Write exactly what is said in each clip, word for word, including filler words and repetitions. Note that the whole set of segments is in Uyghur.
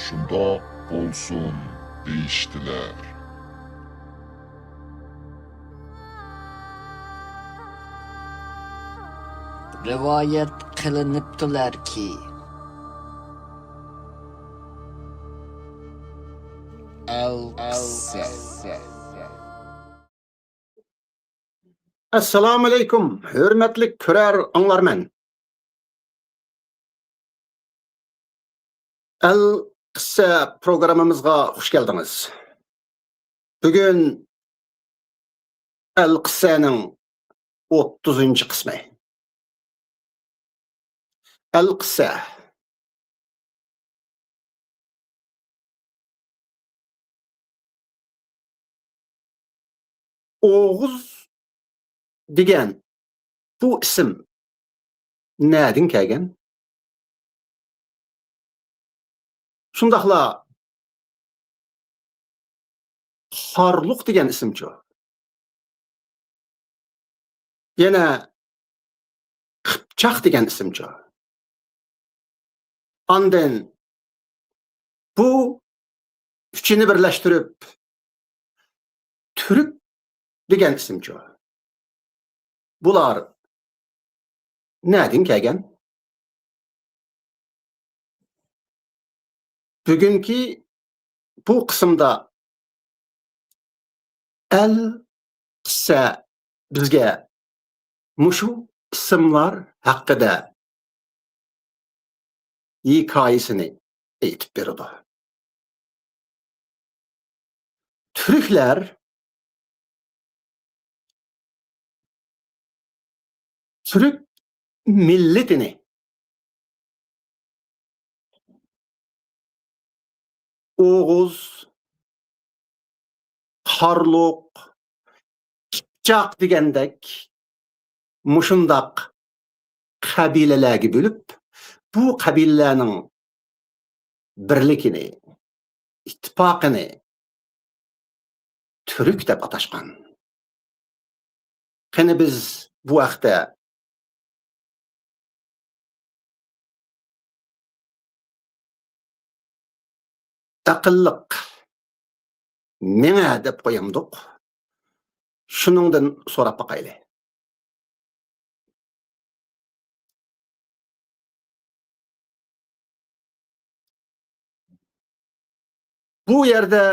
شۇنداق بولسۇن دېيىشتىلەر. رىۋايەت قىلىنىپتۇلەركى، ئەلقىسسە. ئەسسالامۇئەلەيكۇم، ھۆرمەتلىك كۆرەر ئاڭلارمەن. ئەلقىسسە پروگراممىمىزغا خۇش كەلدىڭىز. بۈگۈن ئەلقىسسەنىڭ ئوتتۇزىنچى قىسمى. ئەلقىسسە. ئوغۇز دېگەن بۇ ئىسىم نەدىن كەلگەن؟ شۇنداقلا خارلۇق دېگەن ئىسىمچۇ؟ يەنە قىپچاق دېگەن ئىسىمچۇ؟ ئاندىن بۇ ئۈچىنى بىرلەشتۈرۈپ، تۈرك دېگەن ئىسىمچۇ؟ بۇلار نەدىن كەلگەن؟ بۈگۈنكى بۇ قىسىمدا ئەلقىسسە بىزگە مۇشۇ ئىسىملار ھەققىدە ھېكايىسىنى ئېيتىپ بېرىدۇ. تۈركلەر، تۈرك مىللىتىنى ئوغۇز، قارلۇق، قىپچاق دېگەندەك مۇشۇنداق قەبىلىلەرگە بۆلۈپ، بۇ قەبىلىلەرنىڭ بىرلىكىنى، ئىتتىپاقىنى تۈرك دەپ ئاتاشقان. قېنى بىز بۇ ھەقتە ئەقىللىق مېڭە دەپ قويامدۇق؟ شۇنىڭدىن سوراپ باقايلى. بۇ يەردە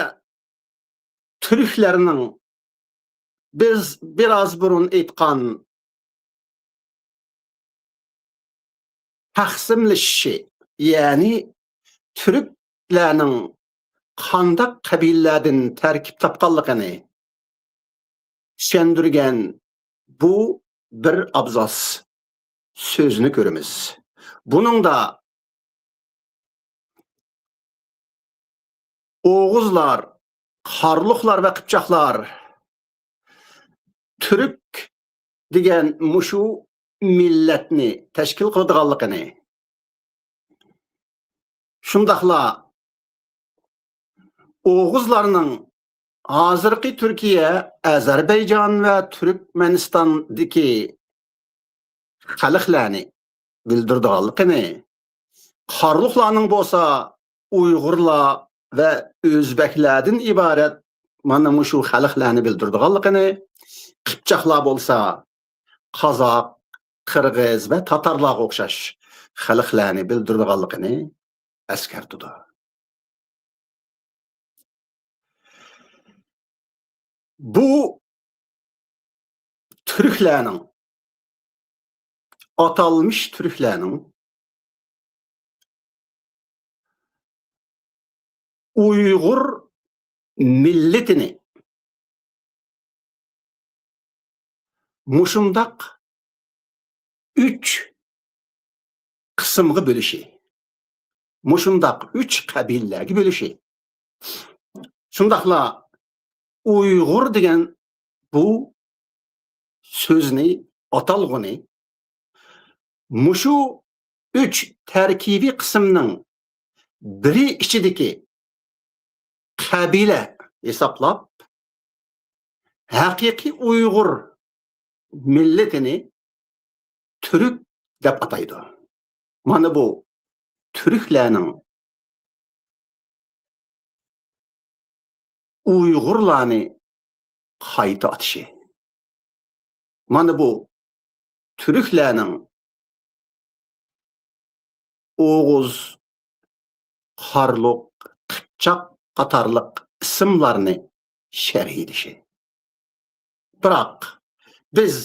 تۈركلەرنىڭ بىز بىراز بۇرۇن ئېيتقان تەقسىملىشىشى، يەنى تۈركلەرنىڭ قانداق قەبىلىلەردىن تەركىب تاپقانلىقىنى چۈشەندۈرگەن بۇ بىر ئابزاس سۆزنى كۆرىمىز. بۇنىڭدا ئوغۇزلار، قارلۇقلار ۋە قىپچاقلار تۈرك دېگەن مۇشۇ مىللەتنى تەشكىل قىلىدىغانلىقىنى، شۇنداقلا ئوغۇزلارنىڭ ھازىرقى تۈركىيە، ئەزەربەيجان ۋە تۈركمەنىستاندىكى خەلقلەرنى بىلدۈرىدىغانلىقىنى، قارلۇقلارنىڭ بولسا ئۇيغۇرلار ۋە ئۆزبەكلەردىن ئىبارەت مانا مۇشۇ خەلقلەرنى بىلدۈرىدىغانلىقىنى، قىپچاقلار بولسا قازاق، قىرغىز ۋە تاتارلارغا ئوخشاش خەلقلەرنى بىلدۈرىدىغانلىقىنى ئەسكەرتىدۇ. بۇ تۈركلەرنىڭ، ئاتالمىش تۈركلەرنىڭ ئۇيغۇر مىللىتىنى مۇشۇنداق ئۈچ قىسىمغا بۆلۈشى، مۇشۇنداق ئۈچ قەبىلىلەرگە بۆلۈشى، شۇنداقلا ئۇيغۇر دېگەن بۇ سۆزنى، ئاتالغۇنى مۇشۇ ئۈچ تەركىبىي قىسىمنىڭ بىرى ئىچىدىكى قەبىلە ھېسابلاپ، ھەقىقىي ئۇيغۇر مىللىتىنى تۈرك دەپ ئاتايدۇ. مانا بۇ تۈركلەرنىڭ ئۇيغۇرلارنى قايتا ئاتىشى. مانا بۇ تۈركلەرنىڭ ئوغۇز، قارلۇق، قىپچاق قاتارلىق ئىسىملارنى شەرھلىشى. بىراق، بىز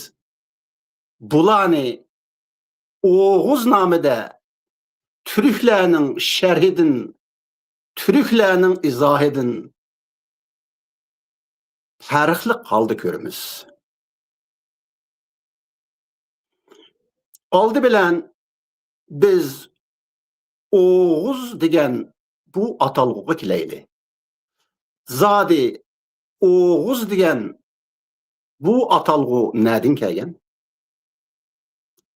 بۇلارنى ئوغۇز نامىدا تۈركلەرنىڭ شەرھىدىن، تۈركلەرنىڭ ئىزاھىدىن پەرقلىق ھالدا كۆرىمىز. ئالدى بىلەن بىز ئوغۇز دېگەن بۇ ئاتالغۇغا كېلەيلى. زادى ئوغۇز دېگەن بۇ ئاتالغۇ نەدىن كەلگەن؟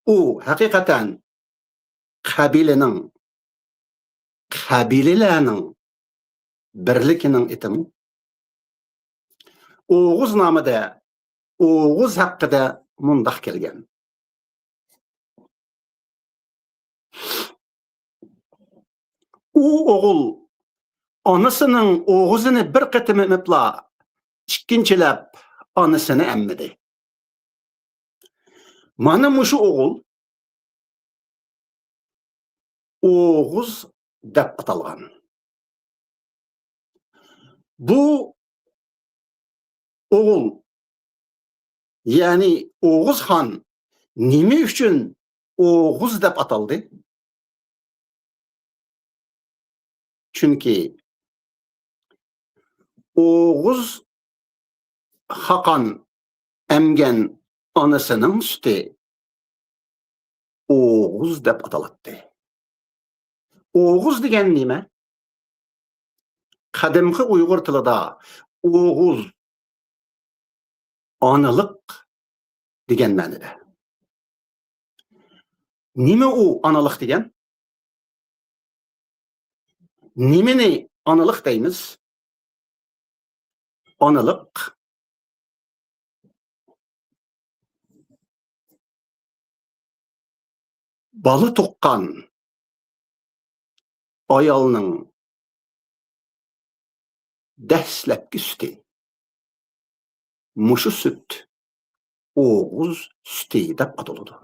ئۇ ھەقىقەتەن قەبىلىنىڭ، قەبىلىلەرنىڭ بىرلىكىنىڭ ئېتىمۇ؟ ئوغۇز نامىدا ئوغۇز ھەققىدە مۇنداق كەلگەن. ئۇ ئوغۇل ئانىسىنىڭ ئوغۇزىنى بىر قېتىم ئېمىپلا، ئىككىنچىلەپ ئانىسىنى ئەممىدى. مانا مۇشۇ ئوغۇل ئوغۇز دەپ ئاتالغان. بۇ ئوغۇل، يەنى ئوغۇز خان نېمە ئۈچۈن ئوغۇز دەپ ئاتالدى؟ چۈنكى ئوغۇز خاقان ئەمگەن ئانىسىنىڭ سۈتى ئوغۇز دەپ ئاتىلاتتى. ئوغۇز دېگەن نېمە؟ قەدىمكى ئۇيغۇر تىلىدا ئوغۇز ئانىلىق دېگەن مەنىدە. نېمە ئۇ ئانىلىق دېگەن؟ نېمىنى ئانىلىق دەيمىز؟ ئانىلىق بالا تۇغقان ئايالنىڭ دەسلەپكى سۈتى. مۇشۇ سۈت ئوغۇز سۈتى دەپ ئاتىلىدۇ.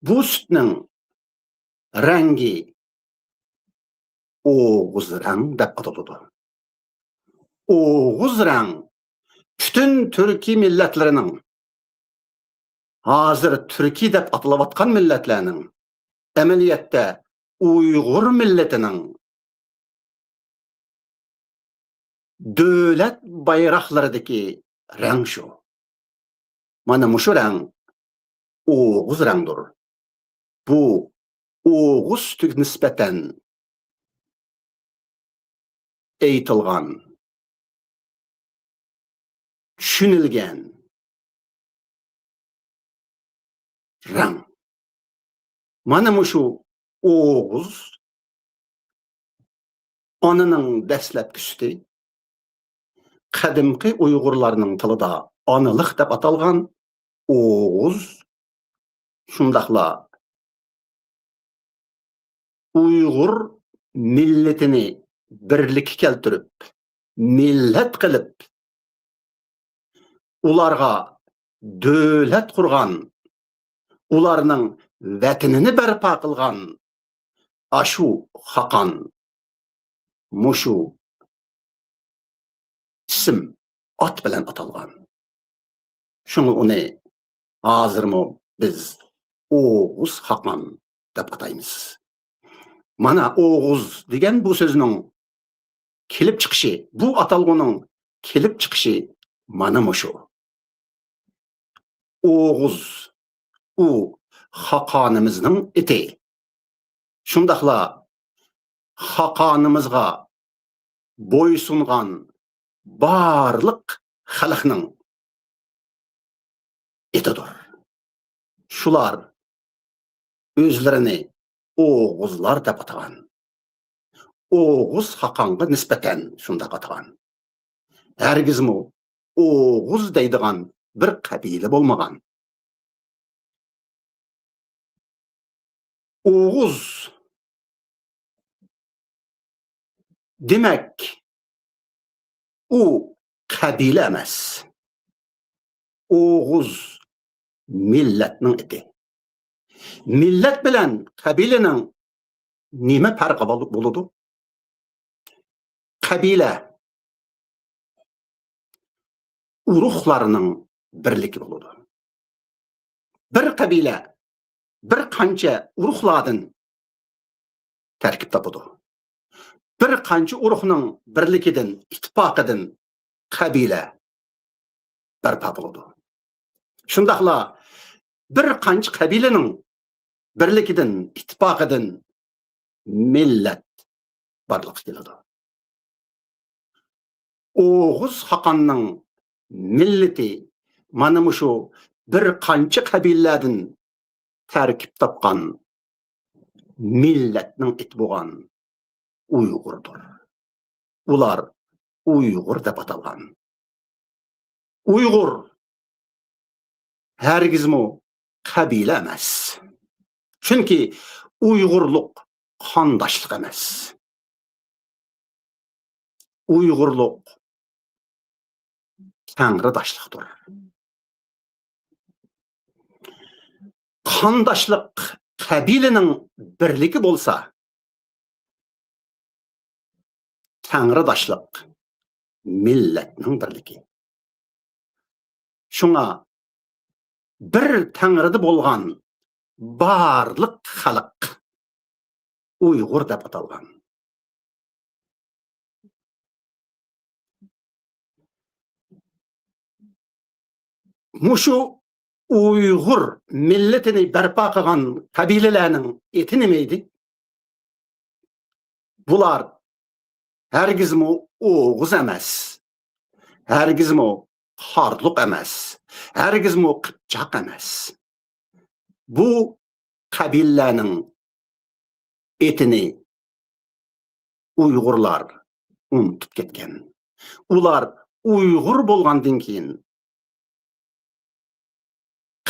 بۇ سۈتنىڭ رەڭگى ئوغۇز رەڭ دەپ ئاتىلىدۇ. ئوغۇز رەڭ پۈتۈن تۈركىي مىللەتلىرىنىڭ، ھازىر تۈركىي دەپ ئاتىلىۋاتقان مىللەتلەرنىڭ، ئەمەلىيەتتە ئۇيغۇر مىللىتىنىڭ دۆلەت بايراقلىرىدىكى رەڭ شۇ. مانا مۇشۇ رەڭ ئوغۇز رەڭدۇر. بۇ ئوغۇز سۈتىگە نىسبەتەن ئېيتىلغان، چۈشىنىلگەن رەڭ. مانا مۇشۇ ئوغۇز ئانىنىڭ دەسلەپكى سۈتى، قەدىمكى ئۇيغۇرلارنىڭ تىلىدا ئانىلىق دەپ ئاتالغان ئوغۇز، شۇنداقلا ئۇيغۇر مىللىتىنى بىرلىككە كەلتۈرۈپ، مىللەت قىلىپ، ئۇلارغا دۆلەت قۇرغان، ئۇلارنىڭ ۋەتىنىنى بەرپا قىلغان ئاشۇ خاقان مۇشۇ ئىسىم، ئات بىلەن ئاتالغان. شۇڭا ئۇنى ھازىرمۇ بىز ئوغۇز خاقان دەپ ئاتايمىز. مانا ئوغۇز دېگەن بۇ سۆزنىڭ كېلىپ چىقىشى، بۇ ئاتالغۇنىڭ كېلىپ چىقىشى مانا مۇشۇ. ئوغۇز، ئۇ خاقانىمىزنىڭ ئېتى. شۇنداقلا خاقانىمىزغا بويسۇنغان بارلىق خەلقنىڭ ئېتىدۇر. شۇلار ئۆزلىرىنى ئوغۇزلار دەپ ئاتىغان. ئوغۇز خاقانغا نىسبەتەن شۇنداق ئاتىغان. ھەرگىزمۇ ئوغۇز دەيدىغان بىر قەبىلە بولمىغان. ئوغۇز، دېمەك، ئۇ قەبىلە ئەمەس. ئوغۇز مىللەتنىڭ ئېتى. مىللەت بىلەن قەبىلىنىڭ نېمە پەرقى بول-، بولىدۇ؟ قەبىلە ئۇرۇقلارنىڭ بىرلىكى بولىدۇ. بىر قەبىلە بىر قانچە ئۇرۇقلاردىن تەركىب تاپىدۇ. بىر قانچە ئۇرۇقنىڭ بىرلىكىدىن، ئىتتىپاقىدىن قەبىلە بەرپا بولىدۇ. شۇنداقلا بىر قانچە قەبىلىنىڭ بىرلىكىدىن، ئىتتىپاقىدىن مىللەت بارلىققا كېلىدۇ. ئوغۇز خاقاننىڭ مىللىتى مانا مۇشۇ بىر قانچە قەبىلىلەردىن تەركىب تاپقان مىللەتنىڭ ئېتى بولغان ئۇيغۇردۇر. ئۇلار ئۇيغۇر دەپ ئاتالغان. ئۇيغۇر ھەرگىزمۇ قەبىلە ئەمەس. چۈنكى ئۇيغۇرلۇق قانداشلىق ئەمەس. ئۇيغۇرلۇق تەڭرىداشلىقتۇر. قانداشلىق قەبىلىنىڭ بىرلىكى بولسا، تەڭرىداشلىق مىللەتنىڭ بىرلىكى. شۇڭا بىر تەڭرىدە بولغان بارلىق خەلق ئۇيغۇر دەپ ئاتالغان. مۇشۇ ئۇيغۇر مىللىتىنى بەرپا قىلغان قەبىلىلەرنىڭ ئېتى نېمە ئىدى؟ بۇلار ھەرگىزمۇ ئوغۇز ئەمەس، ھەرگىزمۇ قارلۇق ئەمەس، ھەرگىزمۇ قىپچاق ئەمەس. بۇ قەبىلىلەرنىڭ ئېتىنى ئۇيغۇرلار ئۇنتۇپ كەتكەن. ئۇلار ئۇيغۇر بولغاندىن كېيىن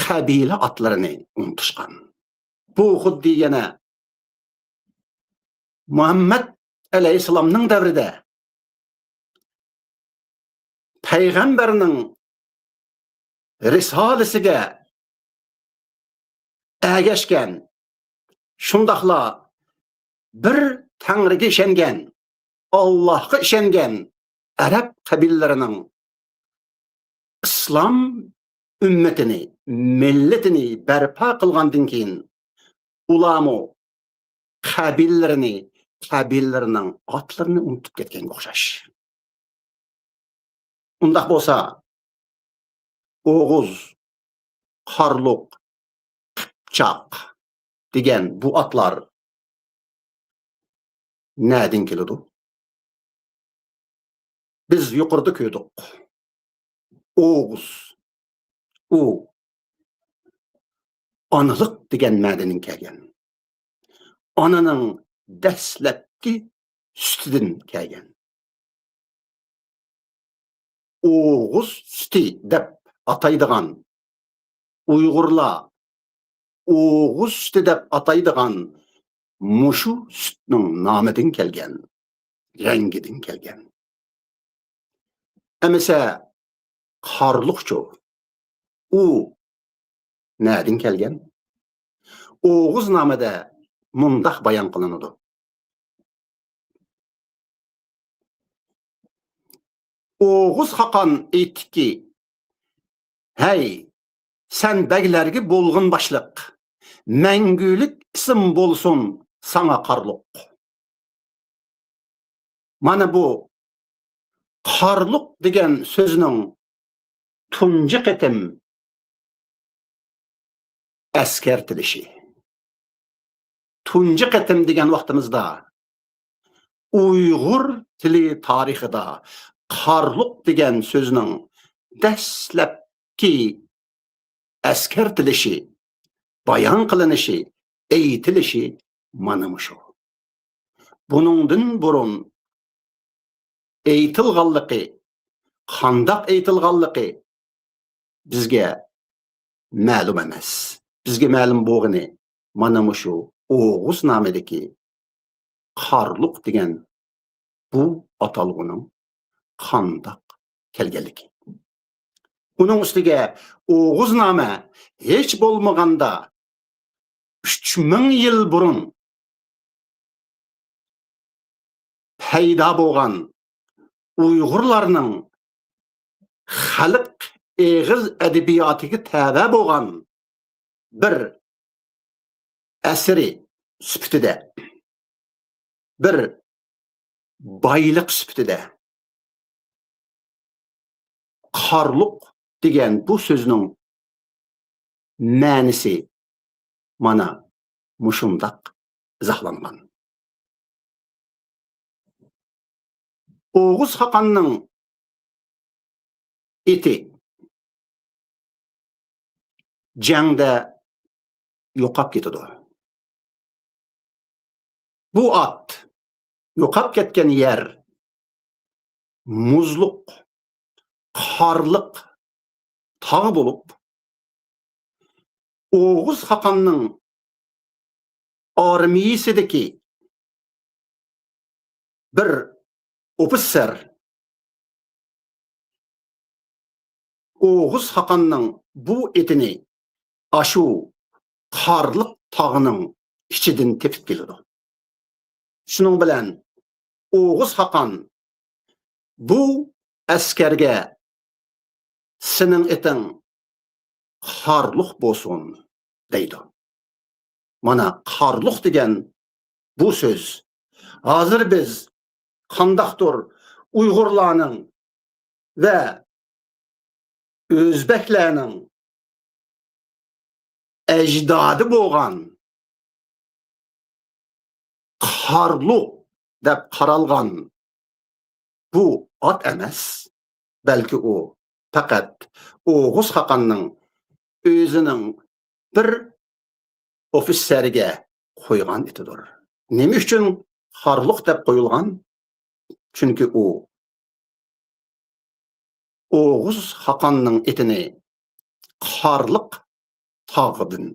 قەبىلە ئاتلىرىنى ئۇنتۇشقان. بۇ خۇددى يەنە مۇھەممەد ئەلەيھىسسالامنىڭ دەۋرىدە پەيغەمبەرنىڭ رىسالىسىگە ئەگەشكەن، شۇنداقلا بىر تەڭرىگە ئىشەنگەن، ئاللاھقا ئىشەنگەن ئەرەب قەبىلىلىرىنىڭ ئىسلام ئۈممىتىنى، مىللىتىنى بەرپا قىلغاندىن كېيىن، ئۇلارمۇ قەبىلىلىرىنى، قەبىلىلىرىنىڭ ئاتلىرىنى ئۇنتۇپ كەتكەنگە ئوخشاش. ئۇنداق بولسا، ئوغۇز، قارلۇق، قىپچاق دېگەن بۇ ئاتلار نەدىن كېلىدۇ؟ بىز يۇقىرىدا كۆردۇق. ئوغۇز، ئۇ ئانىلىق دېگەن مەنىدىن كەلگەن. ئانىنىڭ دەسلەپكى سۈتىدىن كەلگەن. ئوغۇز سۈتى دەپ ئاتايدىغان ئۇيغۇرلار ئوغۇز سۈتى دەپ ئاتايدىغان مۇشۇ سۈتنىڭ نامىدىن كەلگەن، رەڭگىدىن كەلگەن. ئەمىسە قارلۇقچۇ؟ ئۇ نەدىن كەلگەن؟ ئوغۇزنامىدە مۇنداق بايان قىلىنىدۇ. ئوغۇز خاقان ئېيتتىكى، ھەي، سەن بەگلەرگە بولغىن باشلىق، مەڭگۈلۈك ئىسىم بولسۇن ساڭا قارلۇق. مانا بۇ قارلۇق دېگەن سۆزنىڭ تۇنجى قېتىم ئەسكەرتىلىشى. تۇنجى قېتىم دېگەن ۋاقتىمىزدا ئۇيغۇر تىلى تارىخىدا قارلۇق دېگەن سۆزنىڭ دەسلەپكى ئەسكەرتىلىشى، بايان قىلىنىشى، ئېيتىلىشى مانا مۇشۇ. بۇنىڭدىن بۇرۇن ئېيتىلغانلىقى، قانداق ئېيتىلغانلىقى بىزگە مەلۇم ئەمەس. بىزگە مەلۇم بولغىنى مانا مۇشۇ ئوغۇزنامىدىكى قارلۇق دېگەن بۇ ئاتالغۇنىڭ قانداق كەلگەنلىكى. ئۇنىڭ ئۈستىگە ئوغۇزنامە ھېچ بولمىغاندا ئۈچ مىڭ يىل بۇرۇن پەيدا بولغان ئۇيغۇرلارنىڭ خەلق ئېغىز ئەدەبىياتىغا تەۋە بولغان بىر ئەسىرى سۈپىتىدە، بىر بايلىق سۈپىتىدە قارلۇق دېگەن بۇ سۆزنىڭ مەنىسى مانا مۇشۇنداق ئىزاھلانغان. ئوغۇز خاقاننىڭ ئېتى جەڭدە يوقاپ كېتىدۇ. بۇ ئات يوقاپ كەتكەن يەر مۇزلۇق، قارلىق تاغ بولۇپ، ئوغۇز خاقاننىڭ ئارمىيىسىدىكى بىر ئوفىتسېر ئوغۇز خاقاننىڭ بۇ ئېتىنى ئاشۇ قارلىق تاغنىڭ ئىچىدىن تېپىپ كېلىدۇ. شۇنىڭ بىلەن ئوغۇز خاقان بۇ ئەسكەرگە «سېنىڭ ئېتىڭ قارلۇق بولسۇن» دەيدۇ. مانا، قارلۇق دېگەن بۇ سۆز. ھازىر بىز قانداقتۇر ئۇيغۇرلارنىڭ ۋە ئۆزبەكلەرنىڭ ئەجدادى بولغان قارلۇق دەپ قارالغان بۇ ئات ئەمەس، بەلكى ئۇ پەقەت ئوغۇز خاقاننىڭ ئۆزىنىڭ بىر ئوفىتسېرىگە قويغان ئېتىدۇر. نېمە ئۈچۈن قارلۇق دەپ قويۇلغان؟ چۈنكى ئۇ ئوغۇز خاقاننىڭ ئېتىنى قارلىق تاغىدىن،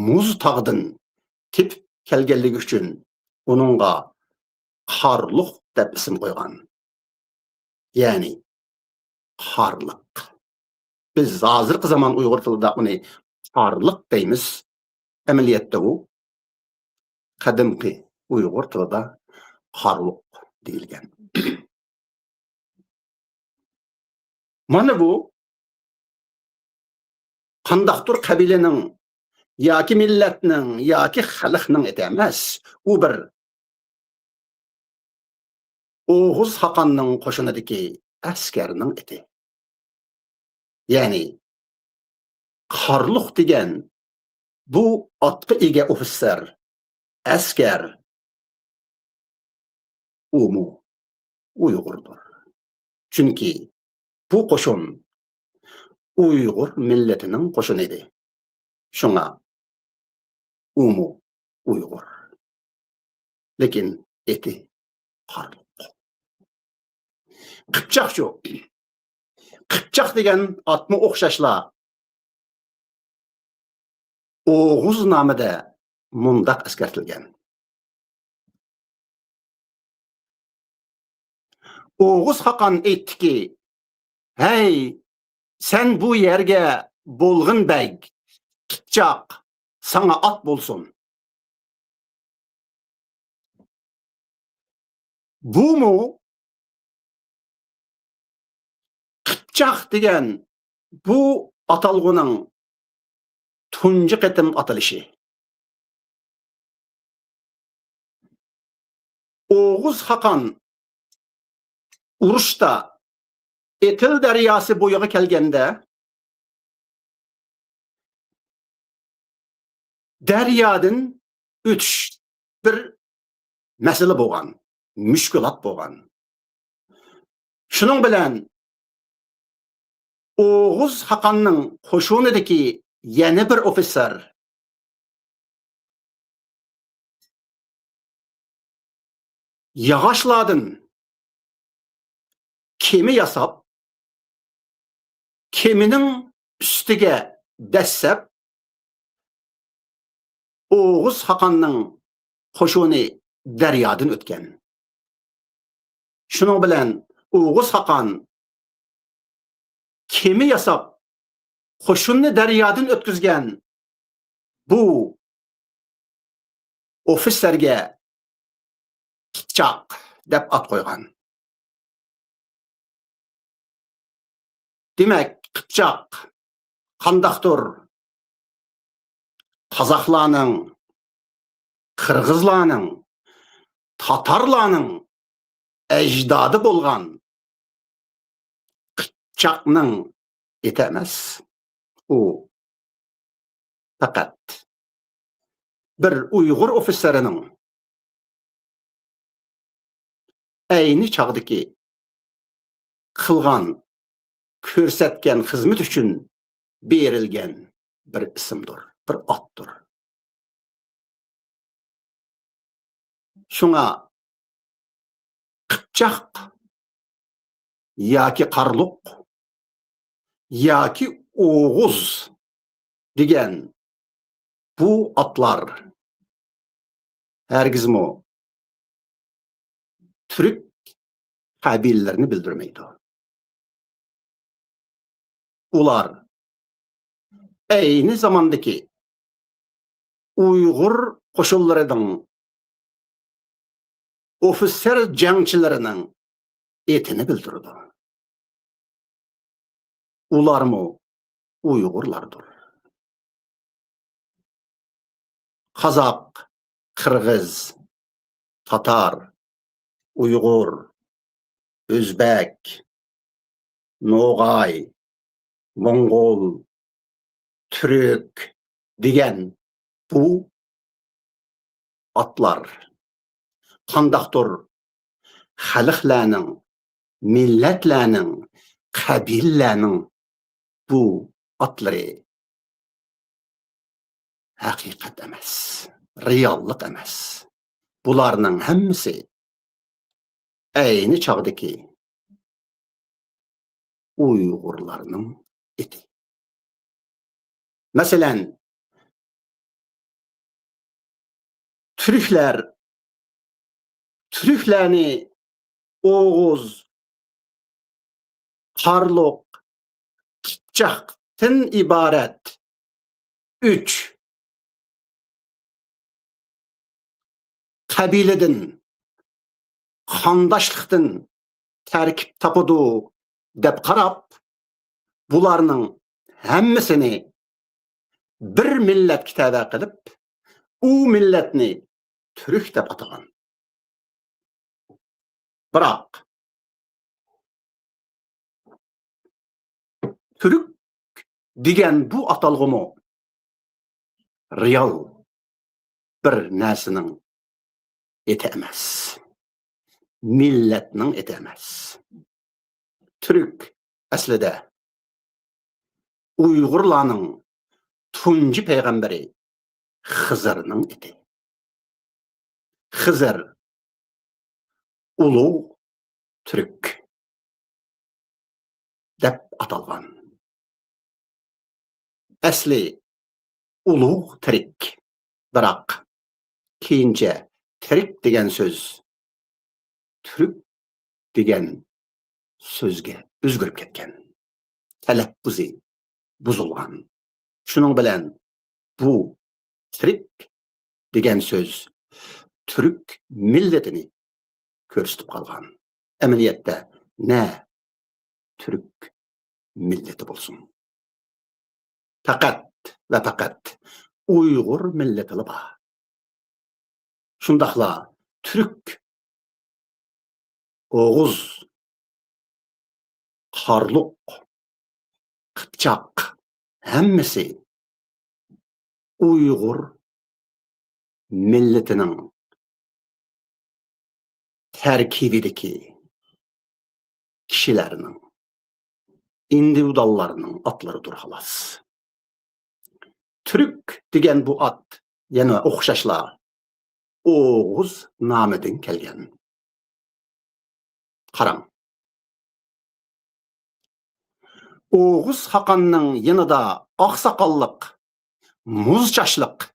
مۇز تاغدىن تېپىپ كەلگەنلىكى ئۈچۈن ئۇنىڭغا قارلۇق دەپ ئىسىم قويغان. يەنى قارلىق. بىز ھازىرقى زامان ئۇيغۇر تىلىدا ئۇنى قارلىق دەيمىز. ئەمەلىيەتتە ئۇ قەدىمكى ئۇيغۇر تىلىدا قارلۇق دېيىلگەن. مانا بۇ قانداقتۇر قەبىلىنىڭ ياكى مىللەتنىڭ ياكى خەلقنىڭ ئېتى ئەمەس. ئۇ بىر ئوغۇز خاقاننىڭ قوشۇنىدىكى ئەسكەرنىڭ ئېتى. يەنى قارلۇق دېگەن بۇ ئاتقا ئىگە ئوفىتسېر، ئەسكەر، ئۇمۇ ئۇيغۇردۇر. چۈنكى بۇ قوشۇن ئۇيغۇر مىللىتىنىڭ قوشۇنى ئىدى. شۇڭا ئۇمۇ ئۇيغۇر. لېكىن ئېتى قارلۇق. قىپچاقچۇ؟ قىپچاق دېگەن ئاتمۇ ئوخشاشلا ئوغۇزنامىدە مۇنداق ئەسكەرتىلگەن. ئوغۇز خاقان ئېيتتىكى، «ھەي، سەن بۇ يەرگە بولغىن بەگ، قىپچاق ساڭا ئات بولسۇن.» بۇمۇ قىپچاق دېگەن بۇ ئاتالغۇنىڭ تۇنجى قېتىم ئاتىلىشى. ئوغۇز خاقان ئۇرۇشتا ئېتىل دەرياسى بويىغا كەلگەندە، دەريادىن ئۆتۈش بىر مەسىلە بولغان، مۈشكۈلات بولغان. شۇنىڭ بىلەن ئوغۇز خاقاننىڭ قوشۇنىدىكى يەنە بىر ئوفىتسېر ياغاچلاردىن كېمە ياساپ، كېمىنىڭ ئۈستىگە دەسسەپ، ئوغۇز خاقاننىڭ قوشۇنى دەريادىن ئۆتكەن. شۇنىڭ بىلەن ئوغۇز خاقان كېمە ياساپ، قوشۇننى دەريادىن ئۆتكۈزگەن بۇ ئوفىتسېرگە قىپچاق دەپ ئات قويغان. دېمەك، قىپچاق قانداقتۇر قازاقلارنىڭ، قىرغىزلارنىڭ، تاتارلارنىڭ ئەجدادى بولغان قىپچاقنىڭ ئېتى ئەمەس. ئۇ پەقەت بىر ئۇيغۇر ئوفىتسېرىنىڭ ئەينى چاغدىكى قىلغان، كۆرسەتكەن خىزمىتى ئۈچۈن بېرىلگەن بىر ئىسىمدۇر، بىر ئاتتۇر. شۇڭا قىپچاق ياكى قارلۇق ياكى ئوغۇز دېگەن بۇ ئاتلار ھەرگىزمۇ تۈرك قەبىلىلىرىنى بىلدۈرمەيدۇ. ئۇلار ئەينى زاماندىكى ئۇيغۇر قوشۇنلىرىنىڭ ئوفىتسېر جەڭچىلىرىنىڭ ئېتىنى بىلدۈرىدۇ. ئۇلارمۇ ئۇيغۇرلاردۇر. قازاق، قىرغىز، تاتار، ئۇيغۇر، ئۆزبەك، نوغاي، موڭغۇل، تۈرك دېگەن بۇ ئاتلار قانداقتۇر خەلقلەرنىڭ، مىللەتلەرنىڭ، قەبىلىلەرنىڭ بۇ ئاتلىرى ھەقىقەت ئەمەس، رېئاللىق ئەمەس. بۇلارنىڭ ھەممىسى ئەينى چاغدىكى ئۇيغۇرلارنىڭ ئېتى. مەسىلەن، تۈركلەر، تۈركلەرنى ئوغۇز، قارلۇق، قىپچاقتىن ئىبارەت ئۈچ قەبىلىدىن، قانداشلىقتىن تەركىب تاپىدۇ دەپ قاراپ، بۇلارنىڭ ھەممىسىنى بىر مىللەتكە تەۋە قىلىپ، ئۇ مىللەتنى تۈرك دەپ ئاتىغان. بىراق، تۈرك دېگەن بۇ ئاتالغۇمۇ رېئال بىر نەرسىنىڭ ئېتى ئەمەس. مىللەتنىڭ ئېتى ئەمەس. تۈرك ئەسلىدە ئۇيغۇرلارنىڭ تۇنجى پەيغەمبىرى خىزىرنىڭ ئېتى. خىزىر ئۇلۇغ تۈرك دەپ ئاتالغان. ئەسلى ئۇلۇغ تىرىك، بىراق كېيىنچە تىرىك دېگەن سۆز تۈرك دېگەن سۆزگە ئۆزگىرىپ كەتكەن. تەلەپپۇزى بۇزۇلغان. شۇنىڭ بىلەن بۇ تىرىك دېگەن سۆز تۈرك مىللىتىنى كۆرسىتىپ قالغان. ئەمەلىيەتتە نە تۈرك مىللىتى بولسۇن، پەقەت ۋە پەقەت ئۇيغۇر مىللىتىلا بار. شۇنداقلا تۈرك، ئوغۇز، قارلۇق، قىپچاق ھەممىسى ئۇيغۇر مىللىتىنىڭ تەركىبىدىكى كىشىلەرنىڭ، ئىندىۋىدۇئاللارنىڭ ئاتلىرىدۇر، خالاس. تۈرك دېگەن بۇ ئات يەنە ئوخشاشلا ئوغۇز نامىدىن كەلگەن. قاراڭ. ئوغۇز خاقاننىڭ يېنىدا ئاق ساقاللىق، مۇز چاچلىق،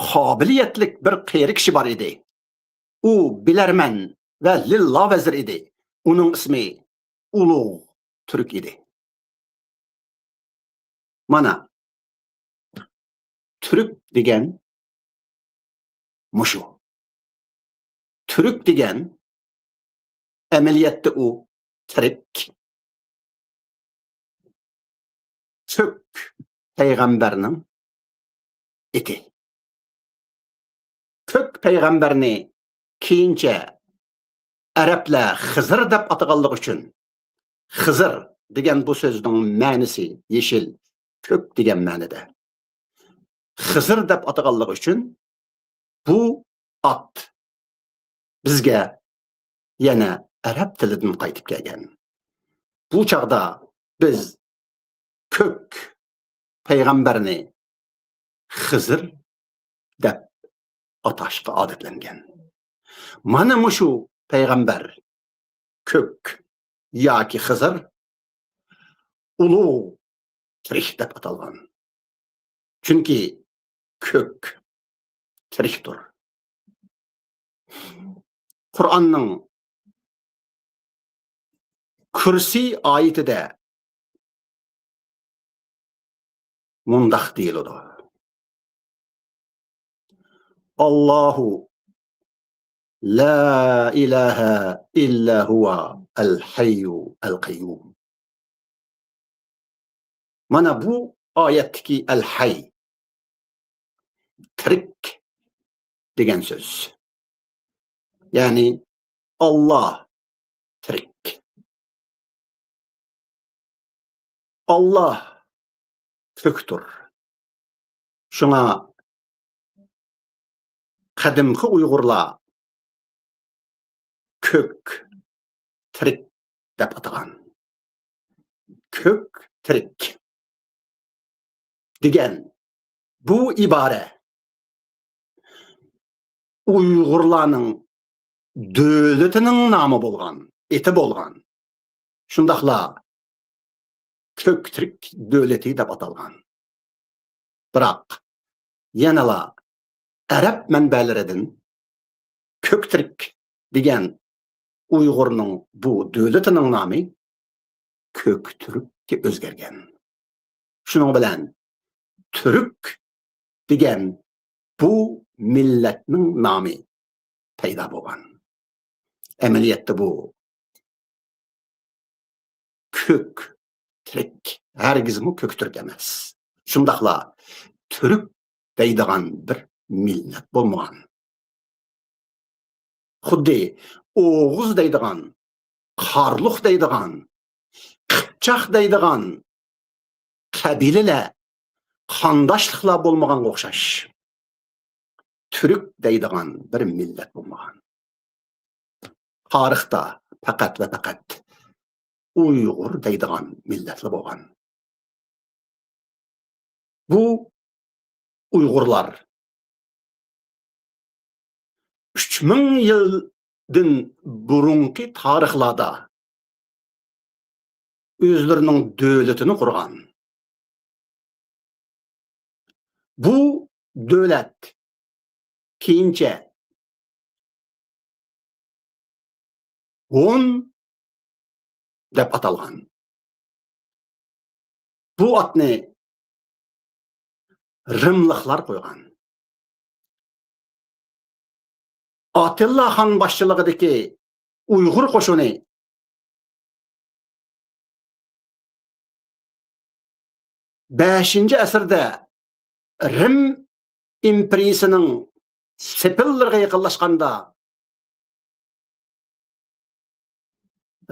قابىلىيەتلىك بىر قېرى كىشى بار ئىدى. ئۇ بىلەرمەن ۋە لىللا ۋەزىر ئىدى. ئۇنىڭ ئىسمى ئۇلۇغ تۈرك ئىدى. مانا، تۈرك دېگەن مۇشۇ. تۈرك دېگەن ئەمەلىيەتتە ئۇ تىرىك، كۆك پەيغەمبەرنىڭ ئېتى. كۆك پەيغەمبەرنى كېيىنچە ئەرەبلەر خىزىر دەپ ئاتىغانلىقى ئۈچۈن، خىزىر دېگەن بۇ سۆزنىڭ مەنىسى يېشىل، كۆك دېگەن مەنىدە. خىزىر دەپ ئاتىغانلىقى ئۈچۈن بۇ ئات بىزگە يەنە ئەرەب تىلىدىن قايتىپ كەلگەن. بۇ چاغدا بىز كۆك پەيغەمبەرنى خىزىر دەپ ئاتاشقا ئادەتلەنگەن. مانا مۇشۇ پەيغەمبەر كۆك ياكى خىزىر ئۇلۇغ تىرىك دەپ ئاتالغان. چۈنكى كۆك تىرىكتۇر. قۇرئاننىڭ كۇرسى ئايىتىدە مۇنداق دېيىلىدۇ: «ئاللاھۇ لا ئىلاھە ئىللا ھۇۋا ئەل ھەييۇ ئەل قەييۇم.» مانا بۇ ئايەتتىكى ئەل ھەي، تىرىك دېگەن سۆز. يەنى ئاللا تىرىك. ئاللا كۆكتۇر. شۇڭا قەدىمكى ئۇيغۇرلار كۆك تىرىك دەپ ئاتىغان. كۆك تىرىك دېگەن بۇ ئىبارە ئۇيغۇرلارنىڭ دۆلىتىنىڭ نامى بولغان، ئېتى بولغان. شۇنداقلا كۆك تىرىك دۆلىتى دەپ ئاتالغان. بىراق يەنىلا ئەرەب مەنبەلىرىدىن كۆك تىرىك دېگەن ئۇيغۇرنىڭ بۇ دۆلىتىنىڭ نامى كۆك تۈرككە ئۆزگەرگەن. شۇنىڭ بىلەن تۈرك دېگەن بۇ مىللەتنىڭ نامى پەيدا بولغان. ئەمەلىيەتتە بۇ كۆك تىرىك، ھەرگىزمۇ كۆك تۈرك ئەمەس. شۇنداقلا تۈرك دەيدىغان بىر مىللەت بولمىغان. خۇددى ئوغۇز دەيدىغان، قارلۇق دەيدىغان، قىپچاق دەيدىغان قەبىلىلەر، قانداشلىقلار بولمىغانغا ئوخشاش، تۈرك دەيدىغان بىر مىللەت بولمىغان. تارىختا پەقەت ۋە پەقەت ئۇيغۇر دەيدىغان مىللەتلا بولغان. بۇ ئۇيغۇرلار ئۈچ مىڭ يىلدىن بۇرۇنقى تارىخلاردا ئۆزلىرىنىڭ دۆلىتىنى قۇرغان. بۇ دۆلەت كېيىنچە ھون دەپ ئاتالغان. بۇ ئاتنى رىملىقلار قويغان. ئاتىللا خان باشچىلىقىدىكى ئۇيغۇر قوشۇنى بەشىنچى ئەسىردە رىم ئىمپېرىيىسىنىڭ سېپىللىرىغا يېقىنلاشقاندا،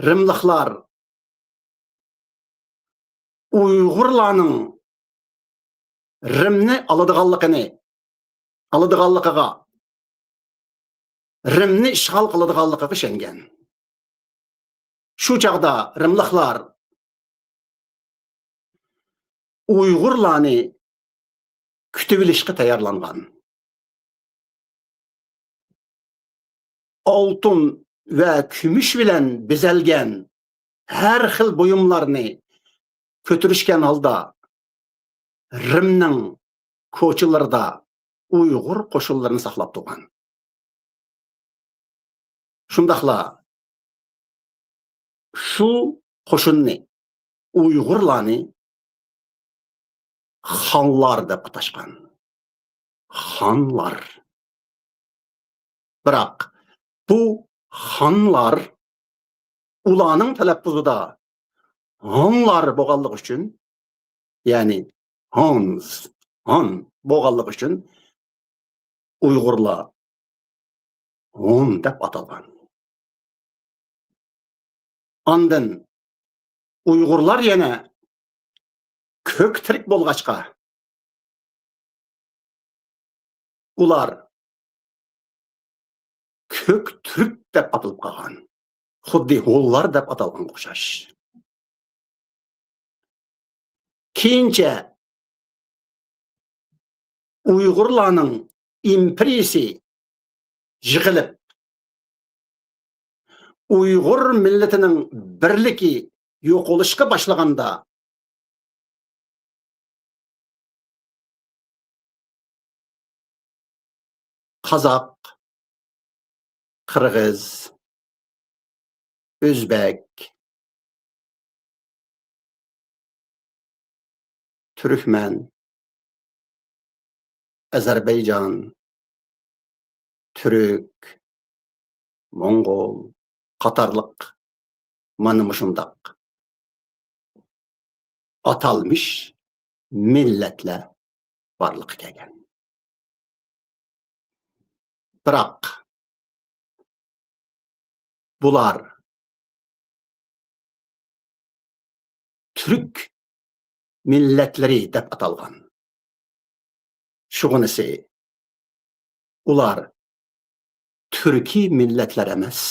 رىملىقلار ئۇيغۇرلارنىڭ رىمنى ئالىدىغانلىقىنى، ئالىدىغانلىقىغا، رىمنى ئىشغال قىلىدىغانلىقىغا ئىشەنگەن. شۇ چاغدا رىملىقلار ئۇيغۇرلارنى كۈتۈۋېلىشقا تەييارلانغان. ئالتۇن ۋە كۈمۈش بىلەن بېزەلگەن ھەر خىل بۇيۇملارنى كۆتۈرۈشكەن ھالدا رىمنىڭ كوچىلىرىدا ئۇيغۇر قوشۇنلىرىنى ساقلاپ تۇرغان. شۇنداقلا شۇ قوشۇننى، ئۇيغۇرلارنى خانلار دەپ ئاتاشقان. خانلار. بىراق، بۇ خانلار ئۇلارنىڭ تەلەپپۇزىدا ھانلار بولغانلىقى ئۈچۈن، يەنى ھانز، ھان بولغانلىقى ئۈچۈن ئۇيغۇرلار ھون دەپ ئاتالغان. ئاندىن ئۇيغۇرلار يەنە كۆك تۈرك بولغاچقا، ئۇلار كۆك تۈرك دەپ ئاتىلىپ قالغان. خۇددى ھونلار دەپ ئاتالغانغا ئوخشاش. كېيىنچە ئۇيغۇرلارنىڭ ئىمپېرىيىسى يىقىلىپ، ئۇيغۇر مىللىتىنىڭ بىرلىكى يوقىلىشقا باشلىغاندا، قازاق، قىرغىز، ئۆزبەك، تۈركمەن، ئەزەربەيجان، تۈرك، موڭغۇل قاتارلىق مانا مۇشۇنداق ئاتالمىش مىللەتلەر بارلىققا كەلگەن. بىراق بۇلار تۈرك مىللەتلىرى دەپ ئاتالغان. شۇغىنىسى، ئۇلار تۈركىي مىللەتلەر ئەمەس،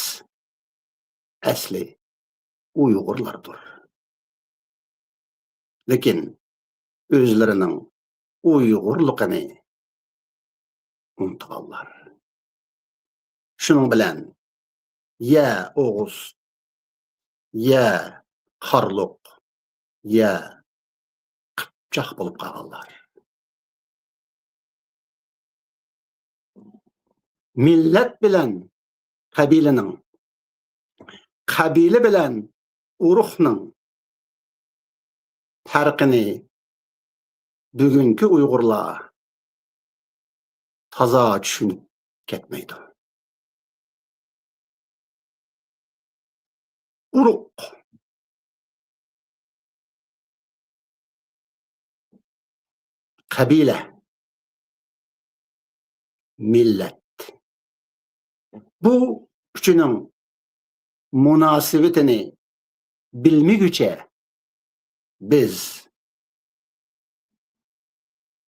ئەسلى ئۇيغۇرلاردۇر. لېكىن ئۆزلىرىنىڭ ئۇيغۇرلۇقىنى ئۇنتۇغانلار. شۇنىڭ بىلەن يا ئوغۇز، يا قارلۇق، يا قىپچاق بولۇپ قالغانلار. مىللەت بىلەن قەبىلىنىڭ، قەبىلە بىلەن ئۇرۇقنىڭ پەرقىنى بۈگۈنكى ئۇيغۇرلار تازا چۈشىنىپ كەتمەيدۇ. ئۇرۇق، قەبىلە، مىللەت. بۇ ئۈچىنىڭ مۇناسىۋىتىنى بىلمىگۈچە بىز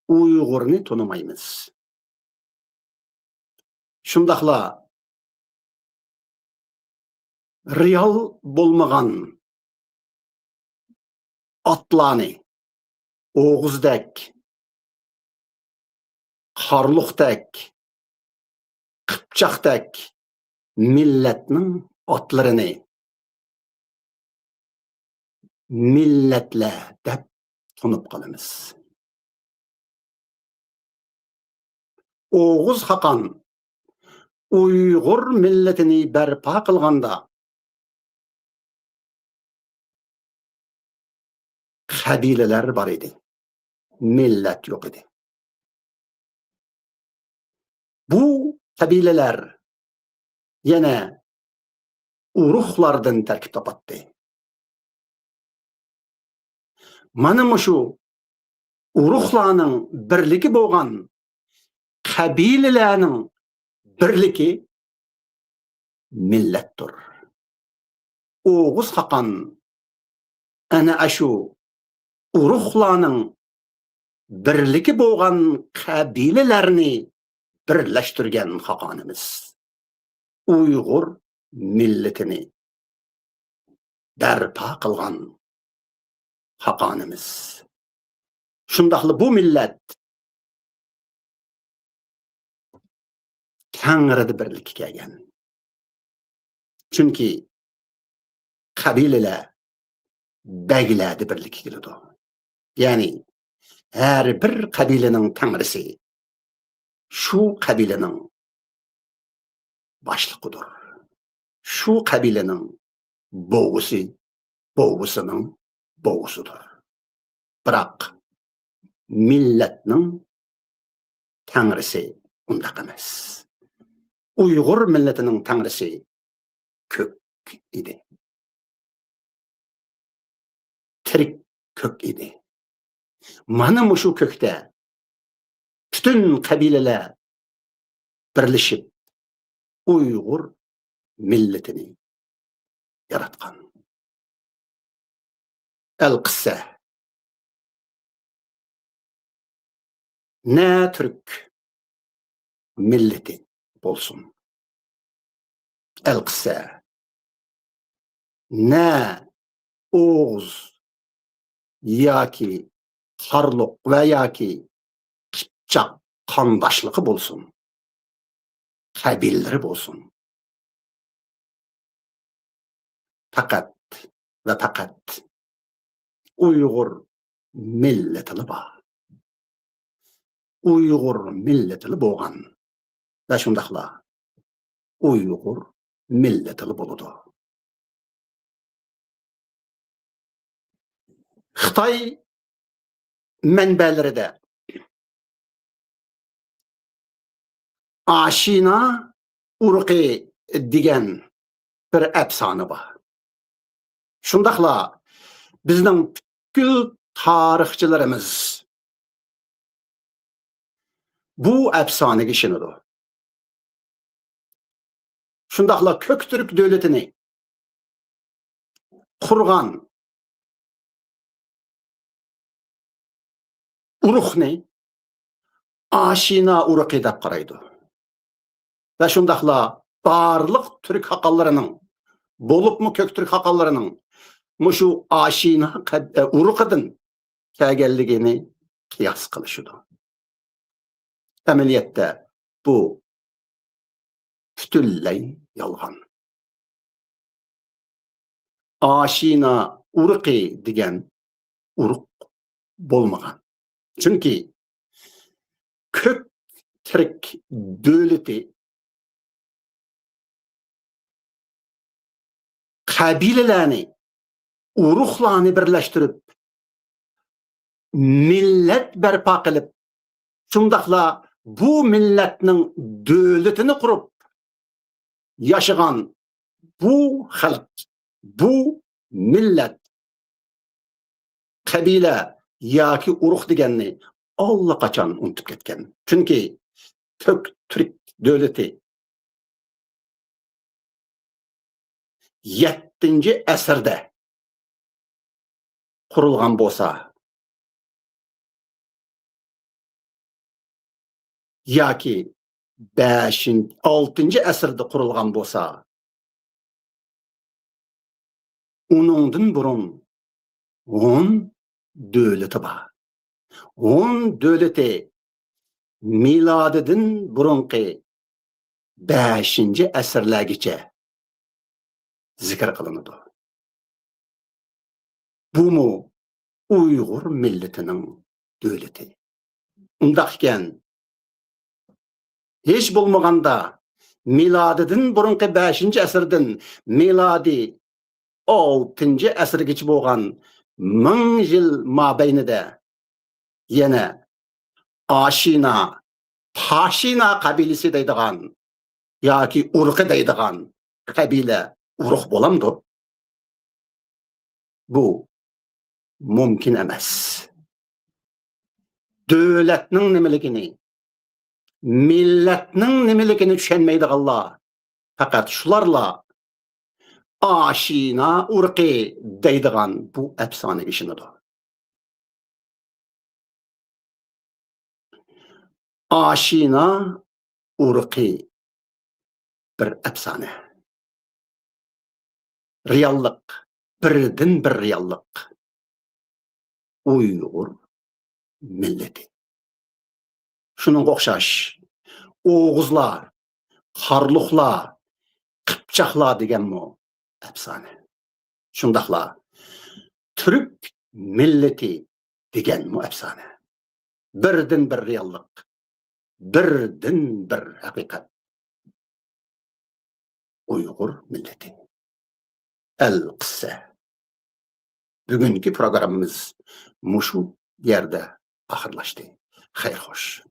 ئۇيغۇرنى تونۇمايمىز. شۇنداقلا رېئال بولمىغان ئاتلارنى، ئوغۇزدەك، قارلۇقتەك، قىپچاقتەك مىللەتنىڭ ئاتلىرىنى مىللەتلەر دەپ تونۇپ قالىمىز. ئوغۇز خاقان ئۇيغۇر مىللىتىنى بەرپا قىلغاندا، قەبىلىلەر بار ئىدى، مىللەت يوق ئىدى. بۇ قەبىلىلەر يەنە ئۇرۇقلاردىن تەركىب تاپاتتى. مانا مۇشۇ ئۇرۇقلارنىڭ بىرلىكى بولغان قەبىلىلەرنىڭ بىرلىكى مىللەتتۇر. ئوغۇز خاقان ئەنە ئاشۇ ئۇرۇقلارنىڭ بىرلىكى بولغان قەبىلىلەرنى بىرلەشتۈرگەن خاقانىمىز. ئۇيغۇر مىللىتىنى بەرپا قىلغان خاقانىمىز. شۇنداقلا بۇ مىللەت تەڭرىدە بىرلىككە كەلگەن. چۈنكى قەبىلىلەر بەگلەردە بىرلىككە كېلىدۇ. يەنى ھەر بىر قەبىلىنىڭ تەڭرىسى شۇ قەبىلىنىڭ باشلىقىدۇر. شۇ قەبىلىنىڭ بوۋىسى بوۋىسىنىڭ بوۋىسىدۇر. بىراق، مىللەتنىڭ تەڭرىسى ئۇنداق ئەمەس. ئۇيغۇر مىللىتىنىڭ تەڭرىسى كۆك ئىدى. تىرىك كۆك ئىدى. مانا مۇشۇ كۆكتە پۈتۈن قەبىلىلەر بىرلىشىپ ئۇيغۇر مىللىتىنى ياراتقان. ئەلقىسسە، نە تۈرك مىللىتى بولسۇن، ئەلقىسسە، نە ئوغۇز ياكى قارلۇق ۋە ياكى قىپچاق قانداشلىقى بولسۇن، قەبىلىلىرى بولسۇن، پەقەت ۋە پەقەت ئۇيغۇر مىللىتىلا بار. ئۇيغۇر مىللىتىلا بولغان ۋە شۇنداقلا ئۇيغۇر مىللىتىلا بولىدۇ. خىتاي مەنبەلىرىدە ئاشىنا ئۇرۇقى دېگەن بىر ئەپسانە بار. شۇنداقلا بىزنىڭ پۈتكۈل تارىخچىلىرىمىز بۇ ئەپسانىگە ئىشىنىدۇ. شۇنداقلا كۆك تۈرك دۆلىتىنى قۇرغان ئۇرۇقنى ئاشىنا ئۇرۇقى دەپ قارايدۇ. ۋە شۇنداقلا بارلىق تۈرك خاقانلىرىنىڭ، بولۇپمۇ كۆك تۈرك خاقانلىرىنىڭ مۇشۇ ئاشىنا قەب-، ئۇرۇقىدىن كەلگەنلىكىنى قىياس قىلىشىدۇ. ئەمەلىيەتتە بۇ پۈتۈنلەي يالغان. ئاشىنا ئۇرۇقى دېگەن ئۇرۇق بولمىغان. چۈنكى كۆك تۈرك دۆلىتى قەبىلىلەرنى، ئۇرۇقلارنى بىرلەشتۈرۈپ، مىللەت بەرپا قىلىپ، شۇنداقلا بۇ مىللەتنىڭ دۆلىتىنى قۇرۇپ ياشىغان بۇ خەلق، بۇ مىللەت، قەبىلە ياكى ئۇرۇق دېگەننى ئاللىقاچان ئۇنتۇپ كەتكەن. چۈنكى كۆك تۈرك دۆلىتى يەتتىنچى ئەسىردە قۇرۇلغان بولسا ياكى بەشىنچى، ئالتىنچى ئەسىردە قۇرۇلغان بولسا، ئۇنىڭدىن بۇرۇن ھون دۆلىتى بار. ھون دۆلىتى مىلادىدىن بۇرۇنقى بەشىنچى ئەسىرلەرگىچە زىكىر قىلىنىدۇ. بۇمۇ ئۇيغۇر مىللىتىنىڭ دۆلىتى. ئۇنداق ئىكەن، ھېچ بولمىغاندا مىلادىدىن بۇرۇنقى بەشىنچى ئەسىردىن مىلادىي ئالتىنچى ئەسىرگىچە بولغان مىڭ يىل مابەينىدە يەنە ئاشىنا، تاشىنا قەبىلىسى دەيدىغان ياكى ئۇرۇقى دەيدىغان قەبىلە، ئۇرۇق بولامدۇ؟ بۇ مۇمكىن ئەمەس. دۆلەتنىڭ نېمىلىكىنى، مىللەتنىڭ نېمىلىكىنى چۈشەنمەيدىغانلار پەقەت شۇلارلا ئاشىنا ئۇرۇقى دەيدىغان بۇ ئەپسانىگە ئىشىنىدۇ. ئاشىنا ئۇرۇقى بىر ئەپسانە. رېئاللىق، بىردىنبىر رېئاللىق. ئۇيغۇر مىللىتى. شۇنىڭغا ئوخشاش ئوغۇزلار، قارلۇقلار، قىپچاقلار دېگەنمۇ ئەپسانە. شۇنداقلا تۈرك مىللىتى دېگەنمۇ ئەپسانە. بىردىنبىر رېئاللىق، بىردىنبىر ھەقىقەت. ئۇيغۇر مىللىتى. ئەلقىسسە. بۈگۈنكى پروگراممىمىز مۇشۇ يەردە ئاخىرلاشتى. خەير خوش.